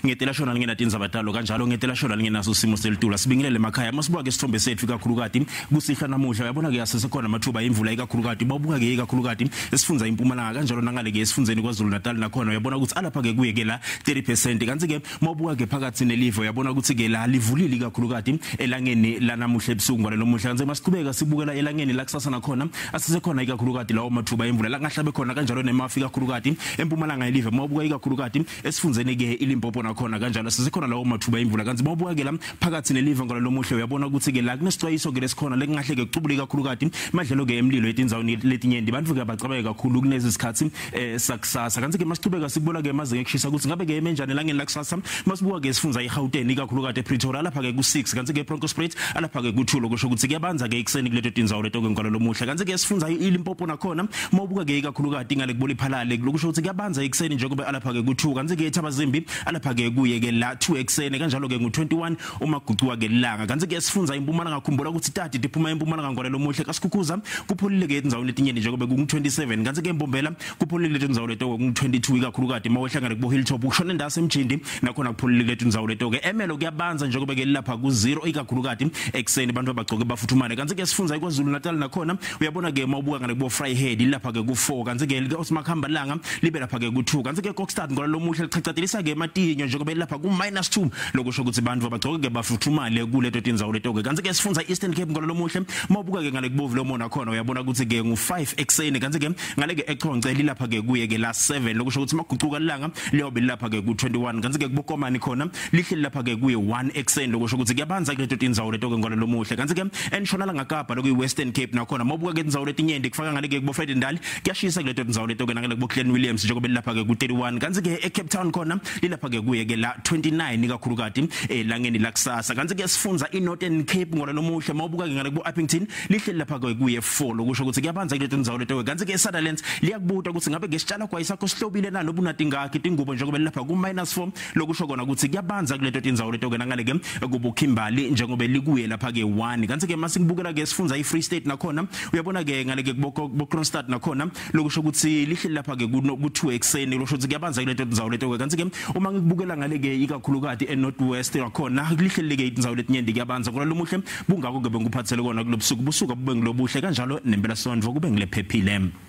Ngetela shona lingena tindzaba talo kanjalo ngetela shona lingenaso simo selitula sibingelele emakhaya. Masibuka ke isithombe sethu ikakhulukati kusihla namuhla, uyabona ke asesekhona amathuba imvula ikakhulukati babuka ke ikakhulukati esifundza impumalanga kanjalo nangale ke esifundzeni kwaZulu Natal nakhona uyabona ukuthi alapha ke kuye ke la 30%. Kanti ke mawubuka ke phakathi nelive uyabona ukuthi ke la livulile ikakhulukati elangeni lanamuhla ebusuku ngale lomuhla. Kanti masiqhubeka sibukela elangeni la kusasa nakhona asesekhona ikakhulukati lawo mathuba imvula la ngahlabe khona kanjalo nemafi ikakhulukati empumalanga yelive. Mawubuka ikakhulukati esifundzeni ke iLimpopo nakhona kanjalo asesekhona lawo mathuba imvula. Kanti mawubuka ke la phakathi nelive ngale lomuhla uyabona ukuthi ke la kunesicwayiso ke lesikhona lekungahle ke kucubule ikakhulukati madlelo ke emlilo etindzaweni letinyenti. Bantu ke abacabeke kakhulu kunezi sikhathi sakusasa. Kanti ke masiqhubeka sikubona ke emazinga ekushisa ukuthi ngabe ke emenjani elangeni lakusasa. Masibuka ke sifundza iGauteng ikakhulukati ePretoria lapha ke ku6, kanti ke eBronkhorstspruit alapha ke ku2, lokusho ukuthi kuyabanza ke ekuseni kuleto tindzawo leto ke ngalo lomuhla. Kanti ke sifundza iLimpopo nakhona mawubuka ke ikakhulukati ngale kuboli phalale lokusho ukuthi kuyabanza ekuseni njengoba alapha ke ku2. Kanti ke eThabazimbi alapha ke kuye ke la 2 ekuseni kanjalo ke ngu21 uma gucuka ke lilanga. Kanti ke sifundza impumalanga, khumbula ukuthi tati tiphuma impumalanga ngalo lomuhla kaSikhukuza kupholile ke etindzaweni letinyenti njengoba kungu27. Kanti ke eMbombela kupholile leto ndzawo leto kungu22 ikakhulukati mawuhlangana kubo Hilltop kushona indase emjindi nakhona kupholile leto ndzawo leto ke emelo kuyabanza njengoba ke lapha ku0 ikakhulukati ekuseni abantu abagcoke bafuthumane. Kanti ke sifundza iKwaZulu Natal nakhona uyabona ke mawubuka ngale kubo Vryheid lapha ke ku4, kanti ke osimakhamba langa libe lapha ke ku2. Kanti ke Kokstad ngola lomuhla lichachatelisa ke ematinyo njengoba lapha ku-2 lokusho ukuthi abantu abagcoke ke bafuthumale kuleto tindzawo leto ke. Kanti ke sifundza Eastern Cape ngola lomuhle mawubuka ke ngale kubovu lomona khona uyabona ukuthi ke ngu5 ekuseni. Kanti ke ngale ke eChonce lilapha ke kuye ke la 7 lokusho ukuthi magucuka lilanga liyobe lapha ke ku21. Kanti ke kubokomani khona lihleli lapha ke kuye 1 ekuseni lokusho ukuthi kuyabanza kuleto tindzawo leto ke ngola lomuhle. Kanti ke entshonalanga Kapa lokuyi Western Cape nakhona mawubuka ke tindzawo letinyenti kufaka ngale ke kubo Fredendal kuyashisa kuleto tindzawo leto ke nangale kubo Glen Williams njengoba lapha ke ku31. Kanti ke eCape Town khona lilapha ke kuye ke la 29 ikakhulukati elangeni lakusasa. Kanti ke sifundza iNorthern Cape ngola lomuhle mawubuka ke ngale kubo Upington lihleli lapha ke kuye 4 lokusho ukuthi kuyabanza kuleto tindzawo leto ke. Kanti ke eSutherland liyakubuta ukuthi ngabe ke sitshala kwayisakho sihlobile na lobu natingakhi tingubo njengoba lapha ku-4 lokusho kona ukuthi kuyabanza kuleto tindzawo leto ke nangale ke kubo Kimberley njengoba likuye lapha ke 1. Kanti ke masikubukela ke sifundza iFree State nakhona uyabona ke ngale ke kubo Kroonstad nakhona lokusho ukuthi lihleli lapha ke ku2 ekuseni lokusho ukuthi kuyabanza kuleto tindzawo leto ke. Kanti ke uma ngikubukela ngale ke ikakhulukati eNorth West nakhona lihleli ke indzawo letinyenti kuyabanza ngola lomuhle bungako ke benguphathele kona kulobusuku busuka bube ngilobuhle kanjalo nempela sonto kube ngilephephile.